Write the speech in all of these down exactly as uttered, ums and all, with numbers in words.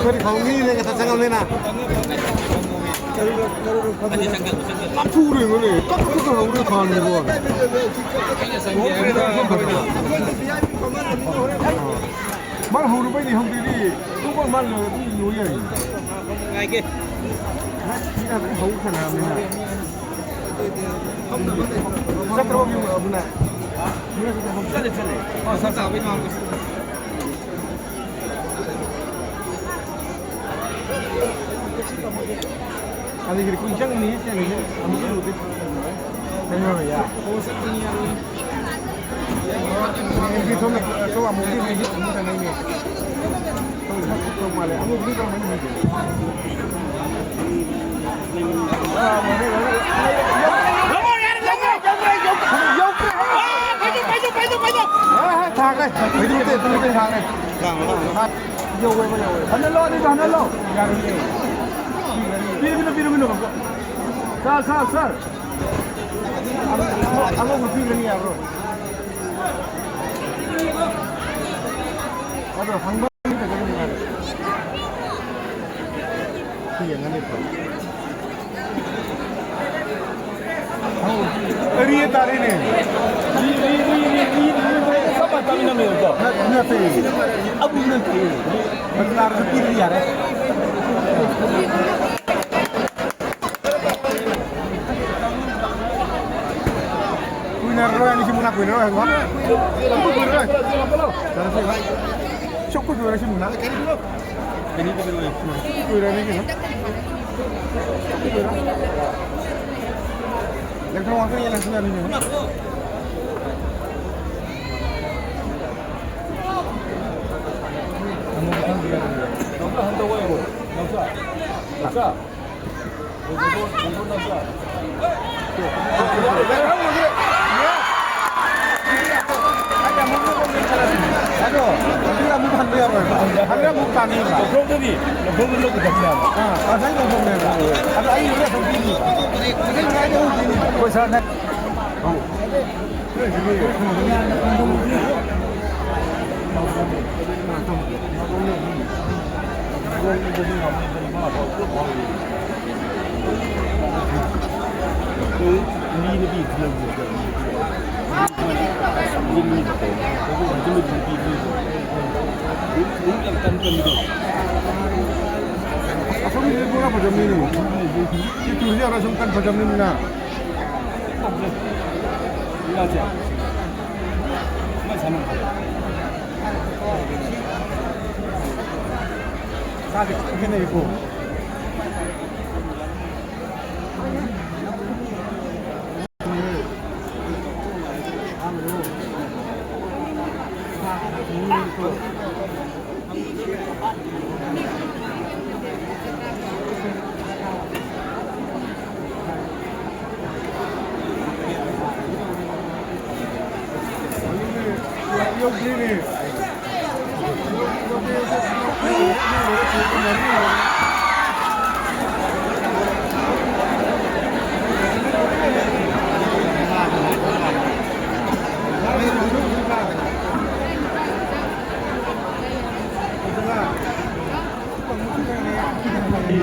ꯀꯔꯤ ꯐꯥꯎꯅꯤꯅꯦ ꯀ ꯆꯪꯉꯝꯃꯦꯅ꯫ ꯀꯥꯞꯊꯣꯛꯎꯔꯦ ꯀꯛ ꯀꯛ ꯀꯛ ꯍꯧꯔꯦ ꯈꯥꯟꯕꯗꯣ꯫ ꯃꯥꯅ ꯍꯧꯔꯨꯕꯩꯗꯤ ꯍꯧꯗ꯭ꯔꯤꯗꯤ ꯇꯨꯝꯕ ꯃꯥꯅ ꯑꯗꯨꯝ ꯂꯣꯏ ꯌꯥꯏ꯫ ꯉꯥꯏꯒꯦ꯫ ꯁꯤꯅ ꯑꯗꯨꯝ ꯍꯧ ꯁꯥꯟꯅꯔꯕꯅꯤꯅ꯫ ꯆꯠꯇ꯭ꯔꯕꯣ ꯃꯤ ꯑꯕꯨꯅ? ꯆꯠꯂꯦ, ꯆꯠꯂꯦ꯫ ꯑꯣ, ꯁꯥ ꯆꯥꯕꯩ ꯃꯥꯡꯕꯁꯨ꯫ ꯑꯗꯒꯤꯗꯤ ꯀꯨꯏ ꯆꯪꯒꯅꯤ ꯆꯦꯟꯕꯁꯦ ꯑꯃꯨꯛ ꯌꯦꯡꯉꯨꯗꯦ꯫ ꯀꯩꯅꯣ ꯌꯥ꯫ ꯑꯦꯝ ꯄꯤ ꯊꯣꯛꯅ ꯊꯣꯛ ꯑꯃꯨꯛ ꯌꯦꯡꯉꯨꯗꯦ ꯑꯃꯨꯛ ꯆꯪꯉꯛꯏꯅꯦ꯫ ꯊꯣꯛ ꯊꯣꯛ ꯃꯥꯜꯂꯦ ꯑꯃꯨꯛ ꯌꯦꯡꯉꯨꯗꯦ꯫ ꯊꯥꯈ꯭ꯔꯦ꯫ ꯊꯥꯈ꯭ꯔꯦ꯫ ꯌꯧꯋꯦꯕ, ꯌꯧꯋꯦ꯫ ꯍꯟꯍꯜꯂꯣ, ꯑꯅꯤꯗꯣ ꯍꯟꯍꯜꯂꯣ꯫ ꯌꯥꯔꯣꯏꯌꯦ꯫ ꯄꯤꯔꯨꯒꯤꯅꯨ, ꯄꯤꯔꯨꯒꯤꯅꯨ꯫ ꯁꯥꯔ, ꯁꯥꯔ, ꯁꯥꯔ꯫ ꯑꯃ, ꯑꯃ, ꯑꯃ ꯄꯤꯔꯨꯒꯅꯤ ꯌꯥꯕ꯭ꯔꯣ? ꯑꯗꯣ ꯍꯪꯕ ꯁꯤ ꯌꯦꯡꯉꯅꯤ꯫ ꯑꯔꯤ ꯇꯥꯔꯦꯅꯦ꯫ ꯆꯞ ꯃꯥꯟꯅꯕ ꯅꯠꯇꯦ꯫ ꯑꯕꯨ ꯅꯠꯇꯦ꯫ ꯃꯁꯂꯥꯗꯨꯁꯨ ꯄꯤꯔꯗꯤ ꯌꯥꯔꯦ꯫ ꯀꯨꯏꯅꯔꯔꯣꯏ, ꯑꯅꯤꯁꯤ ꯃꯨꯛ ꯀꯨꯏꯔꯔꯣꯏ ꯍꯥꯏꯕ꯫ ꯀꯨꯏꯔꯔꯣꯏ꯫ ꯁꯨꯛ ꯀꯨꯏꯔꯔꯣꯏ ꯁꯤ ꯃꯨꯛꯅ꯫ ꯀꯨꯏꯔꯅꯤ ꯀꯩꯅꯣ꯫ ꯂꯦꯡꯊꯣꯛ ꯉꯥꯛꯇꯪ ꯌꯦꯡꯍꯟꯁꯤ ꯌꯥꯅꯤ ꯀꯩꯅꯣ꯫ ꯑꯗꯣ ꯍꯧꯖꯤꯛ ꯑꯃꯨꯛ ꯍꯟꯕ ꯌꯥꯔꯣꯏꯕ꯫ ꯍꯟꯕ ꯑꯃꯨꯛ ꯇꯥꯅꯤꯕ꯫ ꯂꯧꯊꯣꯛꯇꯗꯤ, ꯂꯧꯊꯣꯛꯇ ꯂꯧꯒꯗꯕꯅꯦꯕ꯫ ꯑꯥ, ꯉꯁꯥꯏ ꯂꯧꯊꯣꯛꯅꯦꯕ꯫ ꯑꯗꯣ ꯑꯩ ꯍꯧꯖꯤꯛ ꯑꯗꯨꯝ ꯄꯤꯅꯤ꯫ ꯉꯁꯥꯏ ꯉꯁꯥꯏꯗ ꯑꯃꯨꯛ ꯄꯤꯅꯤ꯫ ꯑꯩꯈꯣꯏ ꯁꯥꯔꯅ ꯑꯁꯣꯝꯒꯤꯗꯤ ꯄꯨꯔꯥ ꯐꯖꯕꯅꯤꯅꯦ꯫ ꯁꯤ ꯇꯨꯔꯤꯁꯦ ꯌꯥꯝꯅ ꯁꯨꯝ ꯀꯟ ꯐꯖꯕꯅꯤꯅ꯫ ꯆꯥꯗꯤ ꯈꯤꯇꯪ ꯈꯦꯠꯅꯩꯀꯣ꯫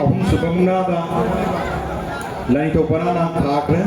ꯑꯍꯨꯝꯁꯨꯕ ꯃꯨꯛꯅꯥꯗ ꯂꯥꯏꯅꯤꯡꯊꯧ ꯄꯔꯥꯅ ꯊꯥꯈ꯭ꯔꯦ꯫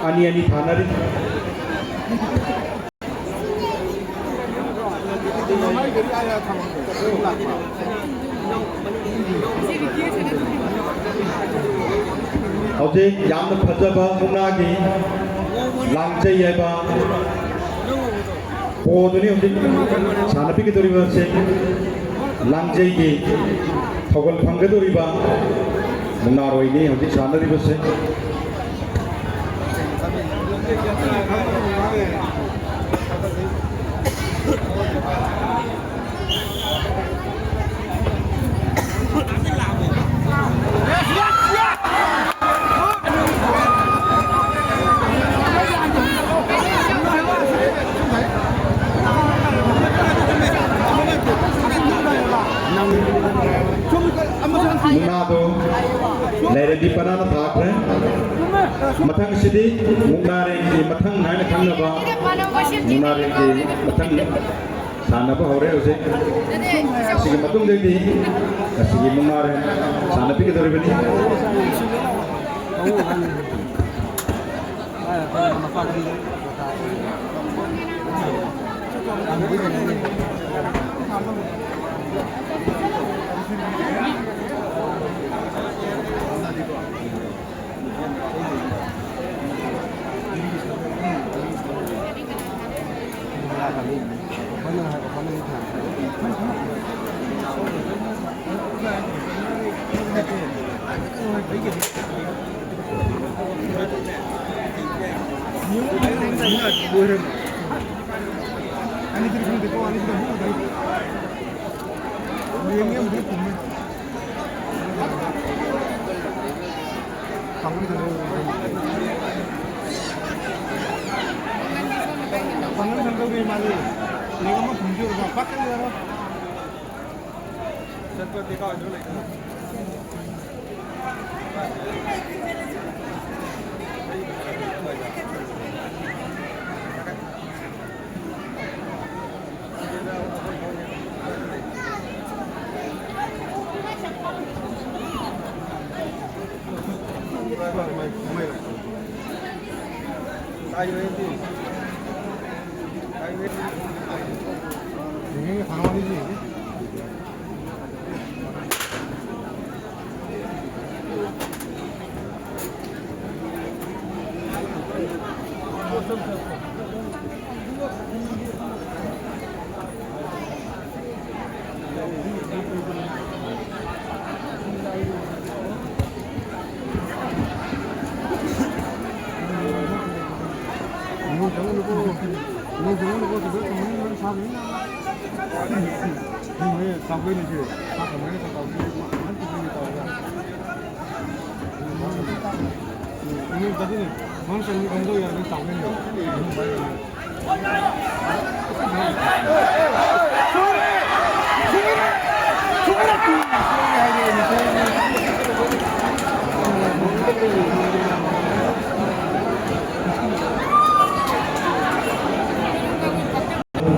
ꯑꯅꯤ ꯑꯅꯤ ꯊꯥꯅꯔꯤ꯫ ꯍꯧꯖꯤꯛ ꯌꯥꯝꯅ ꯐꯖꯕ ꯃꯨꯛꯅꯥꯒꯤ ꯂꯥꯡꯖꯩ ꯍꯥꯏꯕ ꯄꯣꯗꯨꯅꯤ ꯍꯧꯖꯤꯛ ꯁꯥꯟꯅꯕꯤꯒꯗꯧꯔꯤꯕꯁꯦ꯫ ꯂꯥꯡꯖꯩꯒꯤ ꯊꯧꯒꯜ ꯐꯪꯒꯗꯧꯔꯤꯕ ꯃꯨꯛꯅꯥꯔꯣꯏꯅꯤ ꯍꯧꯖꯤꯛ ꯁꯥꯟꯅꯔꯤꯕꯁꯦ꯫ ꯃꯨꯛꯅꯥꯗꯣ ꯂꯩꯔꯦꯝꯕꯤ ꯄꯅꯥꯅ ꯊꯥꯈ꯭ꯔꯦ꯫ ꯃꯊꯪꯁꯤꯗꯤ ꯃꯨꯛꯅꯥꯔꯦꯡꯒꯤ ꯃꯊꯪ ꯍꯥꯏꯅ ꯈꯪꯅꯕ ꯃꯨꯛꯅꯥꯔꯦꯡꯒꯤ ꯃꯊꯪ ꯁꯥꯟꯅꯕ ꯍꯧꯔꯦ ꯍꯧꯖꯤꯛ꯫ ꯑꯁꯤꯒꯤ ꯃꯇꯨꯡꯗꯩꯗꯤ ꯑꯁꯤꯒꯤ ꯃꯨꯛꯅꯥꯔꯦꯡ ꯁꯥꯟꯅꯕꯤꯒꯗꯧꯔꯤꯕꯅꯤ꯫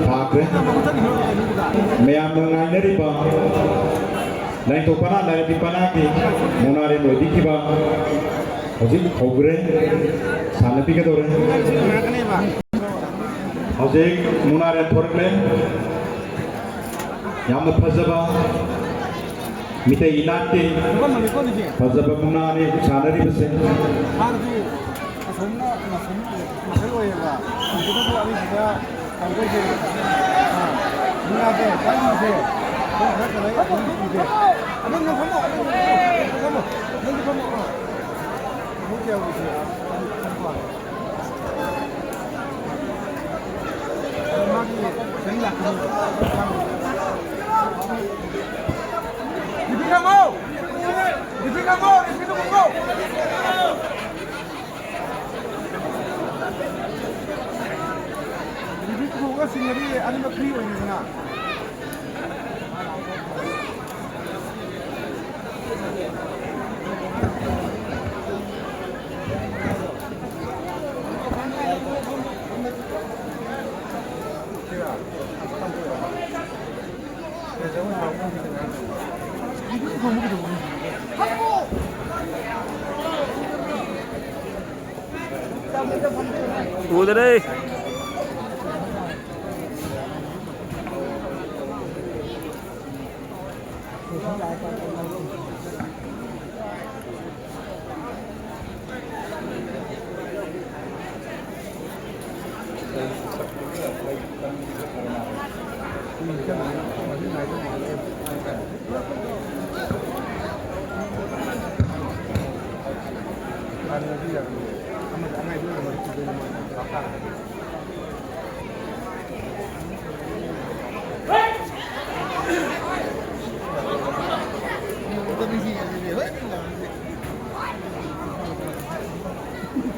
ꯊꯥꯈ꯭ꯔꯦ꯫ ꯃꯌꯥꯝꯅ ꯉꯥꯏꯅꯔꯤꯕ ꯂꯥꯏꯅꯤꯡꯊꯧ ꯄꯅꯥ ꯂꯥꯏꯔꯦꯝꯕꯤ ꯄꯅꯥꯒꯤ ꯃꯨꯛꯅꯥꯔꯦꯟ ꯑꯣꯏꯕꯤꯈꯤꯕ ꯍꯧꯖꯤꯛ ꯍꯧꯈ꯭ꯔꯦ, ꯁꯥꯟꯅꯕꯤꯒꯗꯧꯔꯦ꯫ ꯍꯧꯖꯤꯛ ꯃꯨꯛꯅꯥꯔꯦꯟ ꯊꯣꯔꯛꯂꯦ꯫ ꯌꯥꯝꯅ ꯐꯖꯕ ꯃꯤꯇꯩ ꯏꯅꯥꯠꯀꯤ ꯐꯖꯕ ꯃꯨꯛꯅꯥꯅꯤ ꯍꯧꯖꯤꯛ ꯁꯥꯟꯅꯔꯤꯕꯁꯦ꯫ ꯍꯥꯟꯅꯗꯤ ꯑꯁꯣꯝꯅ ꯃꯁꯨꯝ ꯃꯈꯜ ꯑꯣꯏꯌꯦꯕ꯫ ꯍꯧꯖꯤꯛꯅꯕꯨ ꯑꯅꯤꯁꯤꯗ ꯇꯧꯗꯣꯏꯁꯦ꯫ ꯑꯥ, ꯃꯨꯛꯅꯥꯁꯦ, ꯄꯥꯏꯔꯤꯁꯦ꯫ ꯑꯗꯨꯝ ꯈꯔ ꯈꯔ ꯑꯗꯨꯝ ꯎꯗꯦ꯫ ꯑꯗꯨꯝ ꯅꯪ ꯐꯝꯃꯣ, ꯑꯗꯨꯝ ꯐꯝꯃꯣ꯫ ꯅꯪꯁꯨ ꯐꯝꯃꯣ꯫ ꯑꯥ꯫ ꯃꯣꯏ ꯀꯌꯥ ꯎꯗꯦ꯫ ꯑꯗꯨ ꯐꯝꯃꯣ꯫ ꯁꯤꯡꯒꯗꯤ ꯑꯅꯤꯃꯛ ꯐ꯭ꯔꯤ ꯑꯣꯏꯅꯤꯗꯅ꯫ ꯎꯗ꯭ꯔꯦ꯫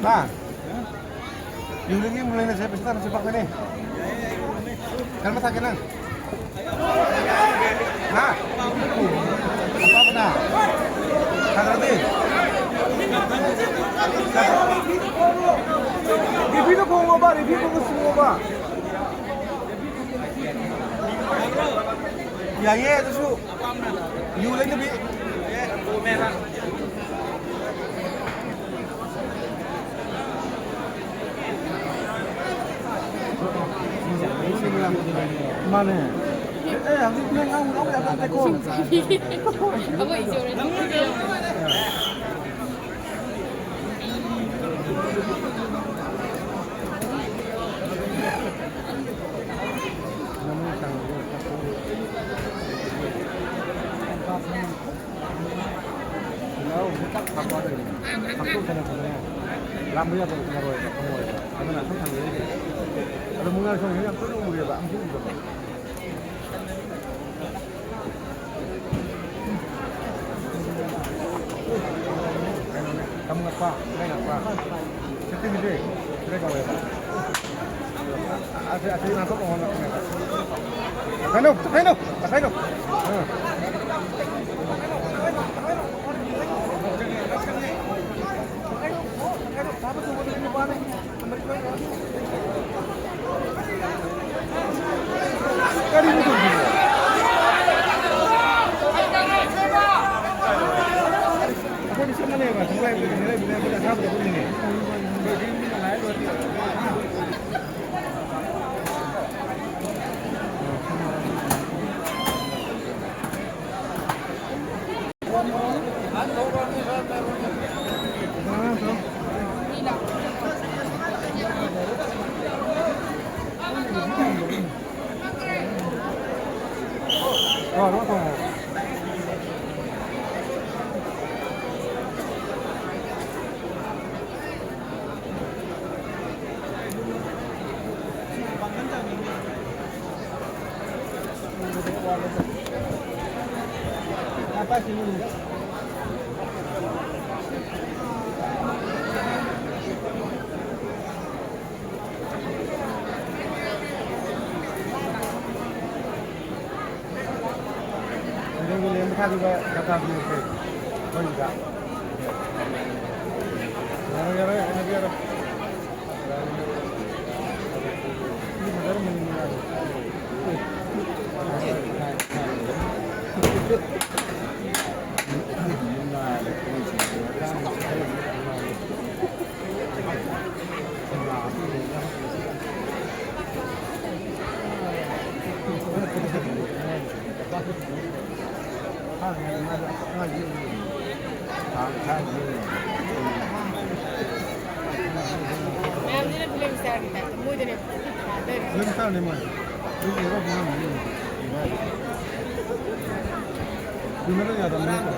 ꯍꯥ? ꯌꯨꯝꯗꯒꯤ ꯑꯃꯨꯛ ꯂꯩꯅꯁꯦ, ꯄꯩꯁꯥ ꯇꯥꯅꯁꯦ, ꯄꯥꯛꯇꯅꯦ꯫ ꯀꯔꯝꯕ ꯊꯥꯛꯀꯦ ꯅꯪ? ꯍꯥ? ꯑꯄꯥꯕꯅ? ꯁꯥꯟꯅꯔꯗꯤ? ꯔꯦꯐ꯭ꯔꯤꯗ ꯈꯣꯡꯉꯣꯕ, ꯔꯦꯐ꯭ꯔꯤ ꯈꯣꯡꯉꯣ ꯁꯤꯡꯉꯣꯕ꯫ ꯌꯥꯏꯌꯦ, ꯑꯗꯨꯁꯨ꯫ ꯌꯨ ꯂꯩꯅꯕꯤ꯫ ꯃꯥꯅꯦ꯫ ꯑꯦ, ꯍꯧꯖꯤꯛ ꯅꯪ ꯉꯥꯡ-, ꯉꯥꯡꯕ ꯌꯥꯕ ꯅꯠꯇꯦꯀꯣ꯫ ꯑꯩꯈꯣꯏ ꯏꯆꯦ ꯍꯣꯏꯅ ꯂꯥꯝꯕ ꯌꯥꯗꯕ ꯉꯥꯔꯣꯏꯕ, ꯐꯪꯉꯣꯏꯕ꯫ ꯑꯗꯨꯅ ꯑꯁꯨꯝ ꯊꯝꯕꯤꯔꯤꯁꯦ꯫ ꯑꯗꯣ ꯃꯉꯥ ꯁꯣꯝꯁꯤꯅ ꯌꯥꯝ ꯇꯣꯏꯅ ꯎꯔꯦꯕ, ꯑꯃꯁꯨ ꯎꯗꯕ꯫ ꯀꯩꯅꯣꯅꯦ, ꯀꯃꯉꯛꯄ, ꯏꯔꯥꯏꯉꯛꯄ꯫ ꯁꯤꯠꯇꯤꯡꯁꯦ ꯁꯤꯗ ꯀꯧꯋꯦꯕ꯫ ꯑꯁꯤ, ꯑꯁꯤ ꯅꯥꯟꯊꯣꯛꯅꯕ ꯍꯣꯠꯅꯕꯅꯦꯕ꯫ ꯇꯛꯈꯥꯏꯅꯧ, ꯇꯛꯈꯥꯏꯅꯧ, ꯇꯛꯈꯥꯏꯅꯧ꯫ ꯑꯥ꯫ ꯀꯔꯤꯅꯣ ꯇꯧꯔꯤꯁꯤꯕꯣ? ꯑꯩꯈꯣꯏꯗꯤ ꯆꯞ ꯃꯥꯟꯅꯩꯕ, ꯁꯪꯒꯥꯏ ꯑꯩꯈꯣꯏꯗꯤ ꯃꯤꯔꯩ, ꯃꯤꯔꯩ ꯑꯩꯈꯣꯏꯗꯤ ꯑꯁꯥꯡꯕꯗ ꯑꯩꯈꯣꯏꯗꯤꯅꯦ꯫ ꯑꯗꯣꯝꯒꯤ ꯂꯦꯝꯕ ꯊꯥꯈꯤꯕ ꯗꯇꯥ ꯄꯤꯔꯛꯀꯦ ꯑꯩꯈꯣꯏꯒꯤꯗ꯫ ꯌꯥꯔꯣꯏ, ꯌꯥꯔꯣꯏ, ꯍꯥꯏꯅꯕꯤꯔꯣ꯫ ꯃꯌꯥꯝꯁꯤꯅ ꯐꯤꯂꯝ ꯏꯁꯇꯥꯔꯒꯤ ꯇꯥꯏꯞꯇ ꯃꯣꯏꯗꯅꯦ ꯊꯥꯗꯔꯤꯁꯦ꯫ ꯐꯤꯂꯝ ꯏꯁꯇꯥꯔꯅꯤ ꯃꯣꯏ꯫ ꯃꯤꯅ ꯌꯥꯗꯕꯅꯤ꯫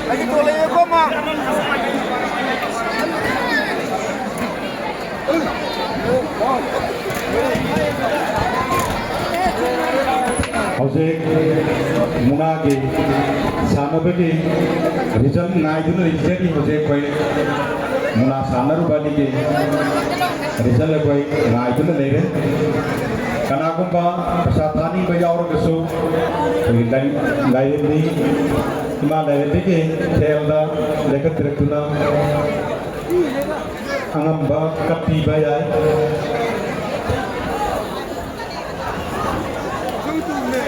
ꯑꯩꯒꯤ ꯊꯣꯛꯂꯛꯑꯦ, ꯀꯣꯃ꯫ ꯍꯧꯖꯤꯛ ꯃꯨꯛꯅꯥꯒꯤ ꯁꯥꯟꯅꯕꯒꯤ result ꯉꯥꯏꯗꯨꯅ ꯂꯩꯖꯔꯤ꯫ ꯍꯧꯖꯤꯛ ꯑꯩꯈꯣꯏ ꯃꯨꯛꯅꯥ ꯁꯥꯟꯅꯔꯨꯕ ꯑꯅꯤꯒꯤ result ꯑꯩꯈꯣꯏ ꯉꯥꯏꯗꯨꯅ ꯂꯩꯔꯦ꯫ ꯀꯅꯥꯒꯨꯝꯕ ꯄꯩꯁꯥ ꯊꯥꯅꯤꯡꯕ ꯌꯥꯎꯔꯒꯁꯨ ꯑꯩꯈꯣꯏꯒꯤ ꯂꯥꯏ-, ꯂꯥꯏꯔꯦꯝꯕꯤ, ꯏꯃꯥ ꯂꯥꯏꯔꯦꯝꯕꯤꯒꯤ ꯈꯦꯜꯗ ꯂꯦꯞꯈꯠꯄꯤꯔꯛꯇꯨꯅ ꯑꯉꯝꯕ ꯀꯠꯄꯤꯕ ꯌꯥꯏ꯫